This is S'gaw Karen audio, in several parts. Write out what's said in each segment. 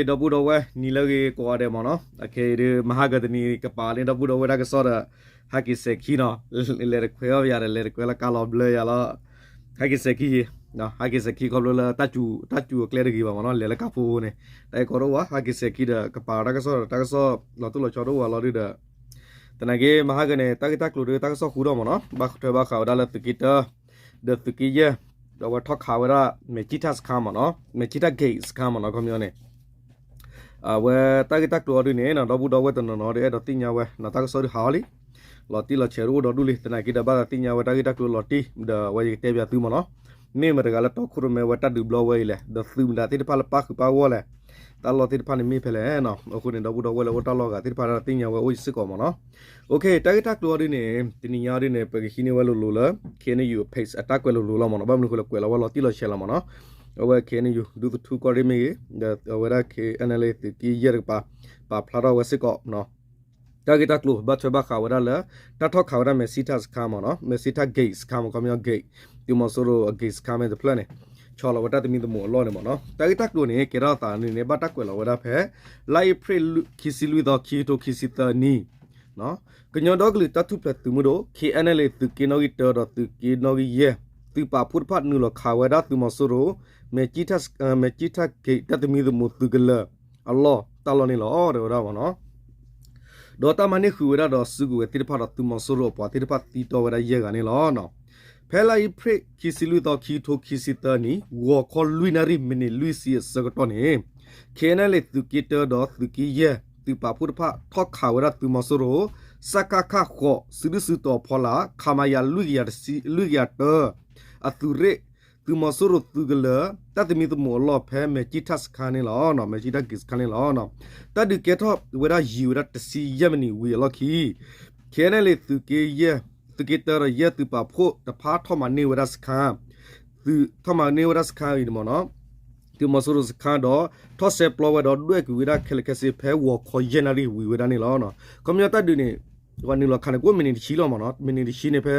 ဒီပုၢ်ဒီဝဲၢ် နံၤလၢအဂ့ၤကိးဂၤဒဲးမ့ၢ်နီၤ, အခဲအံၤဒုး မဟါကတနံၤကပာ်လၢဒီပုၢ်ဒီဝဲၢ်တၢ်ကစီၣ်ဒီး ဟဲက့ၤစဲၤခံနီၤ, လဲၤတခွဲးအီၣ်ယၤဒီး လဲၤတခွဲးလၢကါလီၤဘျၢယၤလီၤ, ဟဲက့ၤစဲၤခံ, ဟဲက့ၤစဲၤခံခီဖျိလၢ တၢ်စူၤအကျဲတဂ့ၤဘၣ်မ့ၢ်နီၤ, လဲၤလၢကါဖိန့ၣ်, တၢ်အံၤကီးတအိၣ်ဘၣ် ဟဲက့ၤစဲၤခံဒီး ကပာ်တၢ်ကစီၣ်ဒီး တၢ်ကစီၣ်လီၤတိၢ်လီၤဆီတအိၣ်ဘၣ်လီၤဒုးဒီး သနာ်က့ မဟါကန့ၣ် တၢ်ဂ့ၢ်တၢ်ကျိၤဒီး တၢ်ကစီၣ်ဃုထီၣ်မ့ၢ်နီၤ, ဘၣ်ထွဲဘၣ်ဃးဝဲဒၣ်လၢသုးက့တၢ ဒီးသုးက့ယဲၢ်, ဒီးအဝဲထီၣ်ခးဝဲဒၣ် မဲာ်ကံထၣ်စခါမ့ၢ်နီၤ, မဲာ်ကံထၣ် gate စခါမ့ၢ်နီၤ, ခီပညီန့ၣ် အဝဲတၢ်ဂ့ၢ်တၢ်ကျိၤအီၤဒုးန့ၣ် ဒီပုၢ်ဒီဝဲၢ်တနီၤနီၤဒီး အဲၣ်ဒိးသ့ၣ်ညါဝဲ နီၤတၢ်ကစီၣ်ဒုးဟးအီၤလံ, လီၤတံၢ်လီၤဆဲးဒုးအိၣ်ဒီးဒူၣ်လံ, သနာ်က့ဒီးဘၣ်သးသ့ၣ်ညါဝဲတၢ်ဂ့ၢ်တၢ်ကျိၤလီၤတံၢ် ဒီးအဝဲယကတဲပၠးသုမ့ၢ်နီၤ, မ့ၢ်မတၤတဂၤလၢတီခိၣ်ရိၣ်မဲဝဲတၢ်ဒုးဘျီဝဲအံၤလဲၣ်, ဒီးသုးမတၤသ့ၣ်တဖၣ်လၢပၣ်ဃုာ်ပၣ်ဂီၢ်လဲၣ်, တၢ်လီၢ်သ့ၣ်တဖၣ်န့ၣ်မ့ၢ်ဖဲလဲၣ်နီၤ, အဃိန့ၣ် ဒီပုၢ်ဒီဝဲၢ်လၢအိၣ်တၢ်လီၢ်ဂၤသ့ၣ်တဖၣ်ဒီးသ့ၣ်ညါဝဲအိၣ်ယစ့ၢ်ကီးမ့ၢ်နီၤ, တၢ်ဂ့ၢ်တၢ်ကျိၤအီၤဒုးန့ၣ် တနံၤညါအီၤဒုးန့ၣ် ပကဟံးန့ၢ်ဝဲလိၤလိၤလၢ KNU page အတၢ်ကွဲးလိၤလိၤလီၤမ့ၢ်နီၤ, ဘၣ်မနုၤအဃိလဲၣ် ကွဲးလီၤဝဲလီၤတံၢ်လီၤဆဲးလီၤမ့ၢ်နီၤ, အဝဲ KNU ဒူသထူကီၢ်ရ့ၣ်မ့ၢ်ဂ့ၤ, ဒီးအဝဲဒၣ် KNLA သုးက့ယဲၢ်တကပၤ ပာ်ဖျါထီၣ်ဝဲစ့ၢ်ကီး တၢ်ဂ့ၢ်တၢ်ကျိၤဘၣ်ထွဲဘၣ်ဃးဝဲဒၣ်လၢ တၢ်ထီၣ်ခးဝဲဒၣ်မဲာ်စံထၣ်စခါမ့ၢ်နီၤ, မဲာ်စံထၣ် gate စခါမ့ၢ် ခီပညီ gate, သုးမီၤစိရိၤအ gate စခါမ့ၢ်တဖျၢၣ်န့ၣ် ဆီလီၤဝဲတၢ်သမံသမိးအလီၢ်န့ၣ်မ့ၢ်နီၤ, တၢ်ဂ့ၢ်တၢ်ကျိၤန့ၣ် ကဲထီၣ်သးန့ၣ်န့ၣ် ဘၣ်တၢ်ကွဲးလီၤဝဲဒၣ်ဖဲ လါအ့ဖြ့ၣ် ခံဆံလွံၢ်သီ ခံကထိခံဆံသၢနံၣ် ကညီဒီကလုာ်တၢ်ထူၣ်ဖျဲးသုးမုၢ်ဒိၣ် KNLA သုးက့နီၣ်ဂံၢ်တၢဒီးသုးက့နီၣ်ဂံၢ်ယဲၢ် သုးပာ်ဖှိၣ်တဖၣ်နုာ်လီၤခးဝဲဒၣ်သုးမီၤစိရိၤ မဲာ်ကံထၣ် မဲာ်ကံထၣ် gate တၢ်သမံသမိးသုးကလၢၤအလီၢ်တၢ်လီၢ်န့ၣ်လီၤ တဲဝဲဒၣ်မ့ၢ်နီၤ, ဒီးတၢ်မၤန့ၢ်ဃုာ်ဝဲဒၣ်ဒီးစုကဝဲၤသ့ၣ်တဖၣ်ဒီးသုးမီၤစိရိၤအပှၤသ့ၣ်တဖၣ်သံတီၢ်ဝဲဒၣ်ယဲၢ်ဂၤန့ၣ်လီၤ. ဖဲလါအ့ဖြ့ၣ် ခံဆံလွံၢ်သီ ခံကထိခံဆံသၢနံၣ် ဂီၤခီလွံၢ်နၣ်ရံၣ်မံးနံးလွံၢ်ဆံအဆၢကတီၢ်န့ၣ် KNLA သုးက့တၢဒီးသုးက့ယဲၢ် သုးပာ်ဖှိၣ်တဖၣ်ထီၣ်ခးဝဲဒၣ်သုးမီၤစိရိၤ စကခ ဃိး စုဒုၣ်စုတီၤဖီလာ် ခမရ လွံၢ်ကယၤတၢ အသုးရ့ၣ် သုးမီၤစိရိၤသုးကလၢၤ တၢ်သမံသမိးအလီၢ်ဖဲမဲာ်ကံထၣ်စခါန့ၣ်လီၤ. မဲာ်ကံထၣ် gate စခါန့ၣ်လီၤ. တၢ်ဒုးကဲထီၣ်ဝဲဒၣ်ယံာ်ဝဲဒၣ်တဆံယဲၢ်မံးနံးဝံၤအလီၢ်ခံ KNLA သုးက့ယဲၢ် သုးက့တၢဒီးယဲၢ်သုးပာ်ဖှိၣ်တဖၣ်ထီၣ်မၤန့ၢ်ဝဲဒၣ်စခါ ထီၣ်မၤန့ၢ်ဝဲဒၣ်စခါအံၤန့ၣ်မ့ၢ်နီၤ သုးမီၤစိရိၤစခါဒီး ထီၣ်ဆဲးပျီဝဲဒီးဒွဲၣ်ကွံာ်ဝဲဒၣ်ခဲလၢာ်ခဲဆ့ဖဲဂီၤခီယဲၢ်နၣ်ရံၣ်ဝံၤဝဲဒၣ်န့ၣ်လီၤ. ခီပညီတၢ်ဒုးန့ၣ် ပှၤနုာ်လီၤခးန့ၣ် ကအိၣ်မံးနံးတဆံလီၤမ့ၢ်နီၤ မံးနံးတဆံန့ၣ်ဖဲ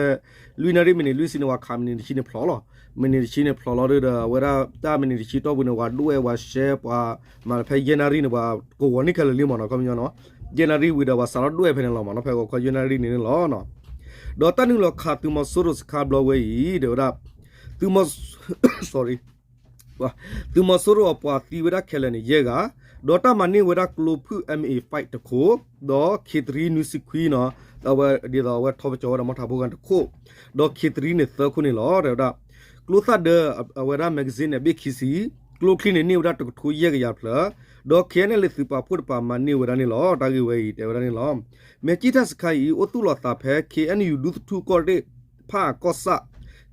လွံၢ်နၣ်ရံၣ်မံးနံးလွံၢ်ဆံန့ၣ် ပှၤခးမံးနံးတဆံန့ၣ်ဖျိးလီၤ. မံးနံးတဆံန့ၣ်ဖျိးလီၤဒီး အဝဲဒၣ်တၢ်မံးနံးတဆံတီၢ်ပူၤန့ၣ် ပှၤဒွဲၣ်ပှၤရှဲပှၤမၤဖဲယဲၢ်နၣ်ရံၣ်န့ၣ် ပှၤကဝီၤန့ၢ်ခဲလၢာ်လံမ့ၢ်နီၤ ခီပညီနီၤ ယဲၢ်နၣ်ရံၣ်ဝံၤဒီးပှၤစးထီၣ်ဒွဲၣ်ဖဲန့ၣ်လီၤမ့ၢ်နီၤ ဖဲဂီၤခီယဲၢ်နၣ်ရံၣ်န့ၣ်န့ၣ်လီၤ. ဒီးတၢ်နုာ်လီၤခးသုးမီၤစိရိၤစခါဘျီဝဲအံၤ တဲဝဲဒၣ် သုးမီၤ သုးမီၤစိရိၤအပှၤသံဝဲဒၣ်ခဲလၢာ်န့ၣ် ယဲၢ်ဂၤ, ဒီးတၢ်မၤန့ၢ်ဝဲဒၣ်ကျိဖုၣ် M A five တခိၣ်, ဒီး K three နွံဆံခွံနီၤ, အဝဲဒ်သိးအဝဲထီပကၠီၤဝဲဒီးမီၣ်ထးဖိဂၤတခိၣ်, ဒီး K three န့ၣ်သၢခိၣ်န့ၣ်လီၤ. တဲဝဲဒၣ် ကျိသၣ်ဒၢ အဝဲဒၣ် magazine န့ၣ် အဘ့ၣ်ခံဆံ, ကျိချံန့ၣ်န့ၢ်ဝဲဒၣ် တကထိယဲၢ်ကယၤဖျၢၣ်, ဒီး K N L A သုးပာ်ဖှိၣ်တပၤမၤန့ၢ်ဝဲဒၣ်န့ၣ်လီၤ. တၢ်ဂ့ၢ်ဝဲအံၤ တဲဝဲဒၣ်န့ၣ်လီၤ. မဲာ်ကံထၣ်စခါအံၤ အိၣ်သူၣ်လီၤသးဖဲ K N U ဒူသထူၣ်ကီၢ်ရ့ၣ် ဖၣ်အကီၢ်ဆၣ်,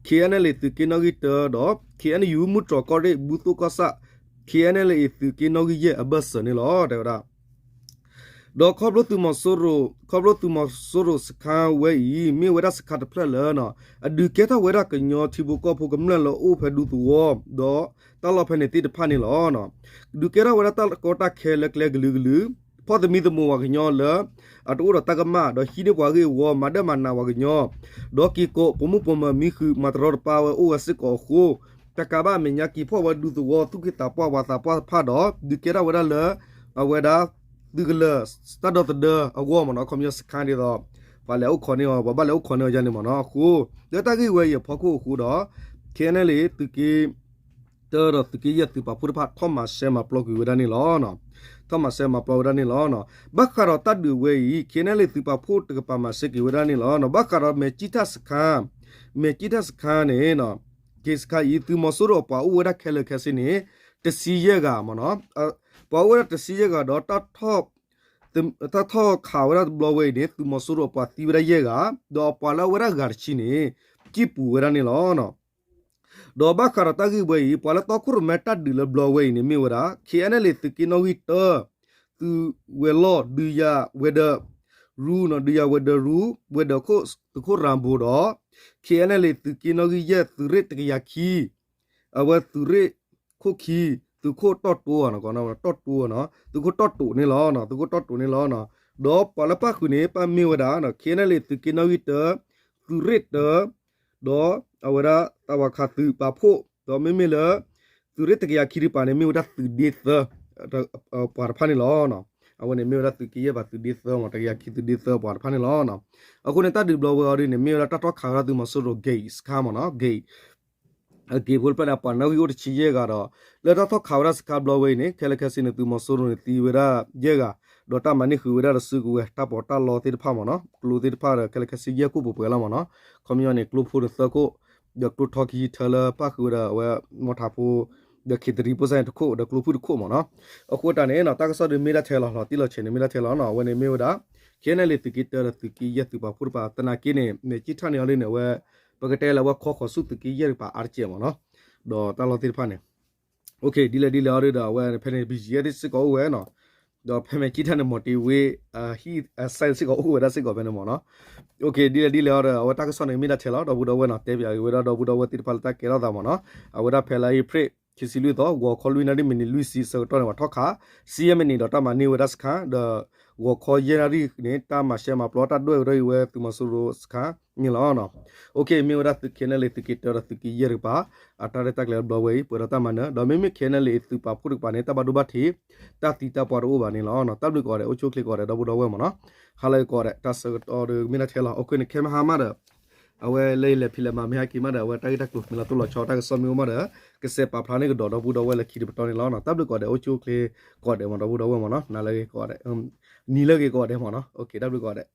K N L A သုးက့နီၣ်ဂံၢ်တၢဒီး K N U မုၢ်တြီၤကီၢ်ရ့ၣ် ဘူၣ်သိၣ်ကီၢ်ဆၣ်, K N L A သုးက့နီၣ်ဂံၢ်ယဲၢ်အဘၢၣ်စၢၤန့ၣ်လီၤ. တဲဝဲဒၣ် ဒီးခီဖျိသုးမီၤစိရိၤ, ခီဖျိသုးမီၤစိရိၤစခါဝဲအံၤ မ့ၢ်ဝဲဒၣ်စခါတဖျၢၣ်လၢ အဒုးကဲထီၣ်ဝဲဒၣ်ကညီထံဖိကီၢ်ဖိကမျၢၢ်လၢအိၣ်ဖဲဒူသဝီ ဒီးတၢ်လီၢ်ဖဲန့ၣ်သ့ၣ်တဖၣ်န့ၣ်လီၤ. ဒုးကဲထီၣ်ဝဲဒၣ်တၢ်ကီတၢ်ခဲလၢကျဲကလုာ်ကလုာ်, ဖီၣ်သမံသမိးပှၤကညီလၢ အတအိၣ်ဒီးတၢ်ကမၣ် ဒီးဟံးန့ၢ်ပှၤဂ့ၢ်ဝီ မၤဒၢမၤနးပှၤကညီ, ဒီးက့ၤကိးပိာ်မုၣ်ပိာ်မၢၤမံဃုာ် မၤတရီတပါဝဲအိၣ်ဝဲစ့ၢ်ကီးအဃိ, တကးဘၣ်အမဲာ်ညါက့ၤဖီၣ်ဝဲဒူသဝီ သူၣ်က့သးပှၢ်ပှၤသးပှၢ်တဖၣ်ဒီး ဒုးကဲထီၣ်ဝဲဒၣ်လၢ အဝဲဒၣ် သုးကလၢၤ တၢ်ဒီသဒၢအဂီၢ်မ့ၢ်နီၤ ခီပညီစခါဒ်သိး ပှၤလဲၤအိၣ်ခိးန့ၢ်အီၤ ပှၤဘၣ်လဲၤအိၣ်ခိးန့ၢ်အီၤယါန့ၣ်မ့ၢ်နီၤ အဃိ လၢတၢ်ဂ့ၢ်ဝဲအံၤအဖီခိၣ်အဃိဒီး K N L A သုးက့ တၢဒီးသုးက့ယဲၢ်သုးပာ်ဖှိၣ်တဖၣ် ထီၣ်မၤစဲမၤပျီကွံာ်ဝဲဒၣ်န့ၣ်လီၤ. ထီၣ်မၤစဲမၤပျီဝဲဒၣ်န့ၣ်လီၤ. ဘၣ်ဃးဒီးတၢ်ဒုးဝဲအံၤ K N L A သုးပာ်ဖှိၣ်တကပၤမၤစဲက့ၤဝဲဒၣ်န့ၣ်လီၤ. ဘၣ်ဃးဒီးမဲာ်ကံထၣ်စခါ, မဲာ်ကံထၣ်စခါန့ၣ် က့ၤစခါအံၤ သုးမီၤစိရိၤအပှၤအိၣ်ဝဲဒၣ်ခဲလၢာ်ခဲဆ့န့ၣ် တဆံယဲၢ်ဂၤမ့ၢ်နီၤ, ပှၤအိၣ်ဝဲဒၣ်တဆံယဲၢ်ဂၤဒီး တၢ်ထီၣ်ခးဝဲဒၣ်တဘျီဝဲအံၤန့ၣ် သုးမီၤစိရိၤအပှၤသံဝဲဒၣ်ယဲၢ်ဂၤ, ဒီးအပှၤလၢအဝဲဒၣ်ဂၤတဆံန့ၣ် ကံၣ်ပူၤဝဲဒၣ်န့ၣ်လီၤ. ဒီးဘၣ်ဃးဒီးတၢ်ဂ့ၢ်ဝဲအံၤ ပှၤလၢတီခိၣ်ရိၣ်မဲတၢ်ဒုးလၢဘျီဝဲအံၤန့ၣ်မ့ၢ်ဝဲဒၣ် K N L A သုးက့နီၣ်ဂံၢ်တၢ သုးဝဲၤလီၢ် ဒုးယၤဝဲၤဒၢးရူ ဒုးယၤဝဲၤဒၢးရူ ဝဲၤဒၢးခိၣ် သုးခိၣ်ရၤဘိဒီး K N L A သုးက့နီၣ်ဂံၢ်ယဲၢ် သုးရ့ၣ်တကယၤခံ အဝဲသုးရ့ၣ်ခိၣ်ခံ သုးခိၣ်တီၢ်တိ တီၢ်တိ သုးခိၣ်တီၢ်တိာ်န့ၣ်လီၤ. သုးခိၣ်တီၢ်တိာ်န့ၣ်လီၤ. ဒီးပှၤလၢပၣ်ဃုာ်န့ၣ် ပၣ်မ့ၢ်ဝဲဒၣ် K N L A သုးက့နီၣ်ဂံၢ်တၢ သုးရ့ၣ်တၢ ဒီးအဝဲဒၣ်တၢ်ဝၤခးသုးပာ်ဖှိၣ် ဒီးမ့မ့ၢ်လၢ သုးရ့ၣ်တကယၤခံတပၤန့ၣ် မ့ၢ်ဝဲဒၣ်သုးဒ့သၢ ပှၤတဖၣ်န့ၣ်လီၤ. အဝဲန့ၣ်မ့ၢ်ဝဲဒၣ်သုးက့ယဲၢ်ဘးသုးဒ့သၢမ့ၢ် တကယၤခံသုးဒ့သၢပှၤတဖၣ်န့ၣ်လီၤ. အဃိန့ၣ် တၢ်ဒုးဘျီဝဲအီၤဒ်န့ၣ် မ့ၢ်ဝဲဒၣ်တၢ်ထီၣ်ခးဝဲဒၣ်သုးမီၤစိရိၤ gate စခါမ့ၢ်နီၤ gate အက့ၤဖိတဖျၢၣ်န့ၣ် ပှၤနၢ်ဂံၢ်အိၣ်တဆံယဲၢ်ဂၤဒီး လၢတၢ်ထီၣ်ခးဝဲဒၣ်စခါဘျီဝဲအံၤန့ၣ် ခဲလၢာ်ခဲဆ့န့ၣ် သုးမီၤစိရိၤန့ၣ်သံဝဲဒၣ်ယဲၢ်ဂၤ ဒီးတၢ်မၤန့ၢ်ဃုာ်ဝဲဒၣ်ဒီးစုကဝဲၤ တၢ်ပီးတၢ်လီသ့ၣ်တဖၣ်မ့ၢ်နီၤ ကျိသ့ၣ်တဖၣ်ဒီး ခဲလၢာ်ခဲဆ့ယဲၢ်ခိၣ်ပှဲၤပှဲၤလီၤမ့ၢ်နီၤ ခီပညီန့ၣ် ကျိဖိန့ၣ်သၢခိၣ် ဒီးကျိထီခံထၢလၢပၣ်ဃုာ်ဝဲဒၣ်အဝဲ မီၣ်ထးဖိ ဒီးခ့တရံးဖိစဲန့ၣ်တခိၣ် ဒီးကျိဖုၣ်တခိၣ်မ့ၢ်နီၤ အဃိတၢ်န့ၣ်နီၤ တၢ်ကစီၣ်ဒုးမ့ၢ်ဒၣ်ထဲလီၤ လီၤတံၢ်လီၤဆဲးန့ၣ်မ့ၢ်ဒၣ်ထဲလီၤနီၤ အဝဲန့ၣ်မ့ၢ်ဝဲဒၣ် ခဲနလ့ၤသုးက့တၢဒီးသုးက့ယဲၢ်သုးပာ်ဖှိၣ်တကပၤ သနာ်က့န့ၣ် မ့ၢ်ကံၣ်ထၣ်န့ၢ်အီၤလံန့ၣ် အဝဲ ပကတဲလၢအဝဲခီဃီၤဆူသုးက့ယဲၢ်တကပၤအါတကဲးမ့ၢ်နီၤ ဒီးတၢ်လီၢ်သ့ၣ်တဖၣ်န့ၣ် ဒ်လဲၣ်ဒ်လဲၣ်အီၤဒီး အဝဲဖဲန့ၣ် ဘံၣ်ယဲၢ်သ့ၣ်စ့ၢ်ကီးအိၣ်ဝဲနီၤ ဒီးဖဲမ့ၢ်ကံၣ်ထၣ်န့ၣ် မီၣ်တ့ဝ့ ဟံၣ်အစဲးစ့ၢ်ကီးအိၣ်ဝဲဒၣ်စ့ၢ်ကီးဖဲန့ၣ်မ့ၢ်နီၤ ဒ်လဲၣ်ဒ်လဲၣ်အီၤဒီး အဝဲတၢ်ကစီၣ်န့ၣ်မ့ၢ်ဒၣ်ထဲလီၤ ဒီပုၢ်ဒီဝဲၢ်နီၤ တဲပၠးက့ၤဝဲဒၣ်ဒီပုၢ်ဒီဝဲၢ်သ့ၣ်တဖၣ်လၢတၢ်ကဲထီၣ်သးမ့ၢ်နီၤ အဝဲဒၣ်ဖဲလါအ့ဖြ့ၣ် ခံဆံလွံၢ်သီ ဂီၤခီလွံၢ်နၣ်ရံၣ်မံးနံးလွံၢ်ဆံဆၢကတီၢ်န့ၣ် ပှၤထီၣ်ခး စံယဲၢ်မံးနံးဒီးတၢ်မၤန့ၢ်ဝဲဒၣ်စခါ ဒီး ဂီၤခီယဲၢ်နၣ်ရံၣ်န့ၣ် တၢ်မၤရှဲမၤပျီတၢ်ဒွဲၣ်ဝဲဒၣ်အံၤဝဲသုးမီၤစိရိၤစခါန့ၣ်လီၤ. မ့ၢ်ဝဲဒၣ်သုးခဲနလ့ၤသုးက့ တၢဒီးသုးက့ယဲၢ်တကပၤ အတၢ်ရဲၣ်တၢ်ကျဲၤဘျီဝဲအံၤ ပှဲၤဒီးတၢ်မၤနၢၤ ဒီးမ့မ့ၢ်ခဲနလ့ၤသုးပာ်ဖှိၣ်တကပၤန့ၣ် တၢ်ဘၣ်ဒိဘၣ်ထံး တၢ်သံတၢ်ပှၢ်တအိၣ်ဘၣ်န့ၣ်လီၤ. တၢ်ဘျုးကိးဂၤဒဲး အိၣ်ဆူၣ်အိၣ်ချ့ကိးဂၤဒဲး ဒီပုၢ်ဒီဝဲၢ်မ့ၢ်နီၤ ဟါလၢဂ့ၤကိးဂၤဒဲး တၢ်ဆၢကတီၢ်ဒီးမ့ၢ်ဒၣ်ထဲလီၤ. အဃိန့ၣ် ခဲမုၢ်ဟါမးဒီး အဝဲလၢယလဲၤဖံးလဲၤမၤမ့ၢ်ဟဲက့ၤမးဒီး အဝဲတၢ်ဂ့ၢ်တၢ်ကျိၤမ့ၢ်လီၤတိၢ်လီၤဆီ တၢ်ကစီၣ်မ့ၢ်အိၣ်မးဒီး ကစဲးပာ်ဖျါန့ၢ်ကဒီးဒီပုၢ်ဒီဝဲၢ်လၢခံတပတီၢ်န့ၣ်လီၤ. တၢ်ဘျုးကိးဂၤဒဲး အိၣ်ဆူၣ်အိၣ်ချ့ကိးဂၤဒဲးမ့ၢ်ဒီပုၢ်ဒီဝဲၢ်မ့ၢ်နီၤ နၤလၢဂ့ၤကိးဂၤဒဲး နံၤလၢဂ့ၤကိးဂၤဒဲးမ့ၢ်နီၤ တၢ်ဘျုးကိးဂၤဒဲး